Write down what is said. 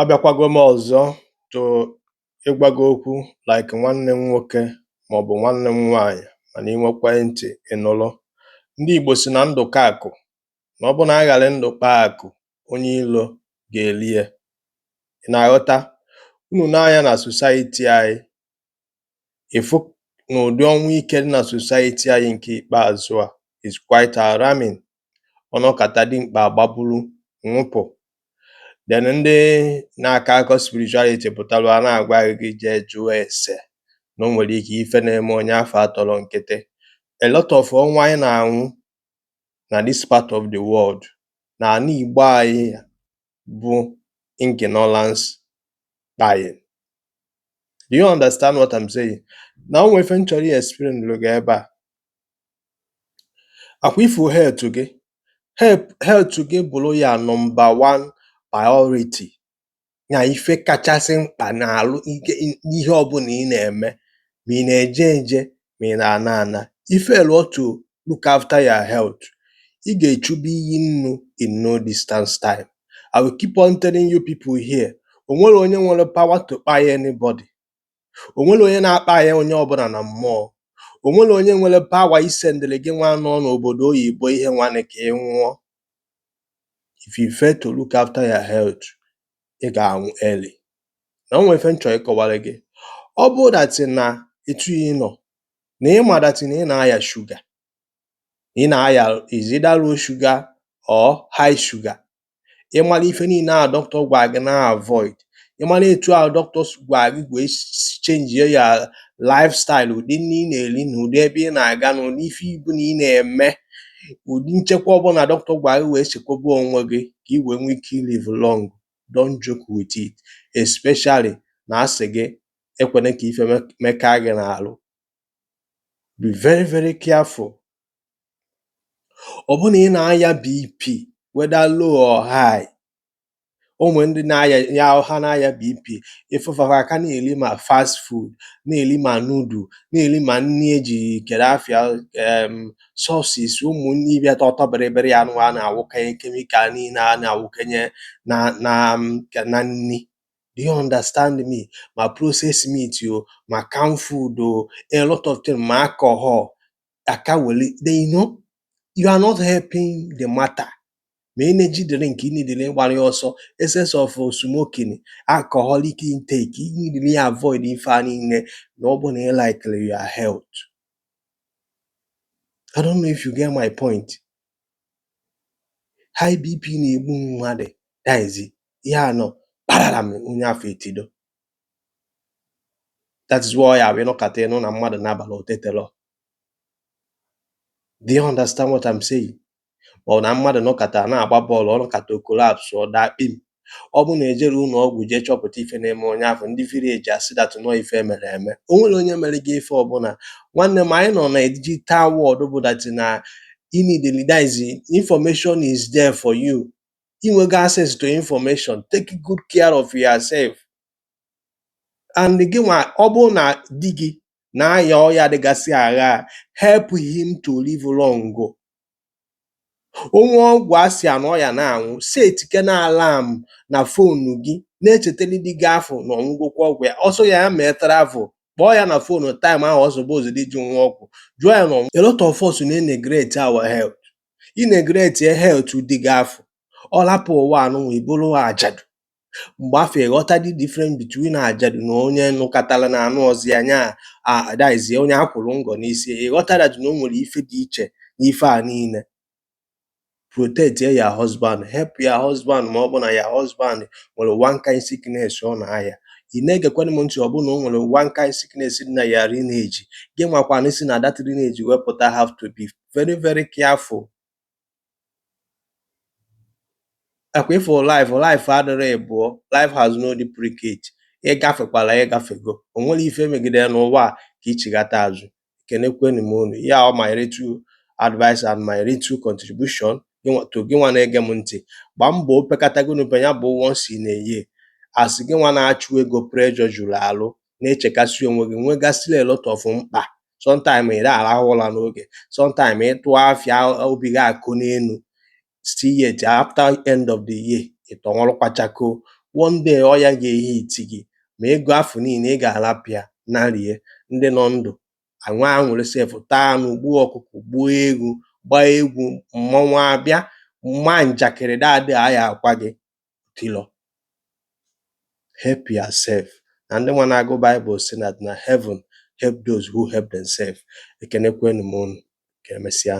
Abịakwago m ọzọ to ịgwa gị okwu like nwanne m nwoke maọbụ nwanne m nwaanyị, mana ị nwekwe ntị ị nụlụ. Ndị Igbo sị na ndụ ka akụ, na ọ bụ na aghara ndụ kpaa akụ, onye ilo ga-eli ya. Ị na-aghọta? Unu nee anya na society anyị, ị fụ na ụdị ọnwụ ike dị na society anyị nke ikpeazụ a is quite alarming. Ọ nọkata dimkpa agbaburu nwụpụ. Then ndị na-akọ akụkọ spirituality pụtalụ a na-agwa gị gị jee jụọ ese na o nwere ike ife na-eme onye afọ atọrọ nkịtị. A lot of ọnwụ anyị na-anwụ na this part of the world, na ala Igbo anyị bụ ignorance kpaing. Do you understand what I'm saying? Na o nwee ife m chọrọ i-explain gị ebe a. Akwa ifu health gị, health gị bụrụ ya number one priority, ya ife kachasị mkpa n'alụ n'ihe ọbụla ị na-eme, ma ị na-eje eje, ma ị na-ana ana. I fail to look after your health, ị ga-echuba iyi nnu in no distance time. I will keep on telling you people here, o nwero onye nwere power to kpai anybody. O nwero onye na-akpa ya onye ọbụla na mmụọ. O nwero onye nwere power isendịrị gị nwa nọ n'obodo oyibo ihe nwanne ka ị nwụọ. If you fail to look after your health, ị ga-anwụ early. Na o nwee ife m chọrọ ịkọwara gị. Ọ bụrụ that na etu ị nọ, na ị ma that na ị na-aya sugar, ị na-aya is either low sugar or high sugar. Ị mara ife niile ahụ doctor gwa gị na avoid. Ị mara etu ahụ doctor gwa gị wee change your lifestyle, ụdị nri ị na-eri na ụdị ebe ị na-aga na ụdị ife ọbụla ị na-eme, ụdị nchekwa ọbụla doctor gwa gị wee chekwaba onwe gị ka ị wee nwee ike live long. Don't joke with it, especially na asị gị ekwene ka ife mekaa gị n'alụ. Be very very careful. Ọ bụrụ na ị na-aya BP, whether low or high, o nwee ndị na-aya ya, ha na-aya BP, ịfụfa fa aka na-eri ma fast food, na-eri ma noodle, na-eri ma nri eji kedu afịa sauces, ụmụ nri bịa ọtọ bịrịbịrị anụ a na-awụkenye chemical niile a na-awụkenye na nri. Do you understand me? Ma processed meat o, ma canned food o, a lot of things, ma alcohol aka wele. They know you are not helping the matter. Ma energy drink ị nidiri ịgbara ya ọsọ, excess of smoking, alcoholic intake, ị nidiri ya avoid ife a niile na ọ bụ na ị like your health. I don't know if you get my point. High BP na-egbu mmadụ. That is ihe anọ kparara m onye afọ etido. That is why ya bụ ịnọkata ịnụ na mmadụ n'abalị o tetero. Do you understand what I'm saying? Ma ọ na mmadụ nọkata na-agba bọọlụ, ọ nọkata o collapse, ọ daa kpim. Ọ bụ na ejere ụlọ ọgwụ jee chọpụta ife na-eme onye ahụ, ndị village asị that nọ ife mere eme. O nwere onye mere gị ife ọbụla. Nwanne m, anyị nọ na digital world, bụ that na you need that is information is there for you. Inwego access to information. Take good care of yourself. And gị nwa, ọ bụrụ na di gị na-aya ọya dịgasị agha, help him to live long. Onwe ọgwụ asị anọ ya na-anwụ, setike na alarm na phone gị na-echetara di gị afọ na ọṅụgokwa ọgwụ ya. Ọsọ ya ya mee travel, kpọọ ya na phone time ahụ ọ suppose iji nwa ọgwụ, jụọ ya na a lot of us na-neglect our health. Ị neglect health di gị afọ, ọ lapụ ụwa anụnwa, iburu ajadu. Mgbe afọ ịghọta the difference between ajadu na onye nụkọtara na anụ ọzọ ya nya, that is onye akwụrụ ngọ n'isi. Ịghọta that na o nwere ife dị iche n'ife a niile. Protect your husband, help your husband. Ma ọ bụ na your husband nwere one kind sickness ọ na-aya, ị na-egekwanụ m ntị, ọ bụ na o nwere one kind sickness dị na ya lineage gị, nwakwanụ si na that lineage wepụta, have to be very very careful. Akwa ifo life, life adịrọ ịbụọ. Life has no duplicate. Ịgafekwala, ịgafego. O nwere ife megidere n'ụwa a ka ichighata azụ. Ekenekwenu m unu. Ya ọ my little advice and my little contribution to gị nwa na-ege m ntị. Gbaa mbọ opekatagonu mpe ya bụ once in a year, as gị nwa na-achụ ego, pressure juru alụ, na-echekasị onwe gị, nwegasịrị a lot of mkpa. Sometime ị arahụ ụra n'oge, sometime ị tụọ afịa, obi gị akụ n'elu. Still yet, after end of the year, ị tọnwụrụkwa chakoo. One day ọya ga-ehit gị, ma ego afọ niile ị ga-alapụ ya narie. Ndị nọ ndụ anwe aṅụrị sef, taa anụ, gbuo ọkụkọ, gbuo ewu, gbaa egwu mmọnwụ, abịa mma njakịrị dadị aya akwa gị tilo. Help yourself. Na ndị nwa na-agụ Bible sị na heaven help those who help themselves. Ekenekwenu m unu, ka emesịa.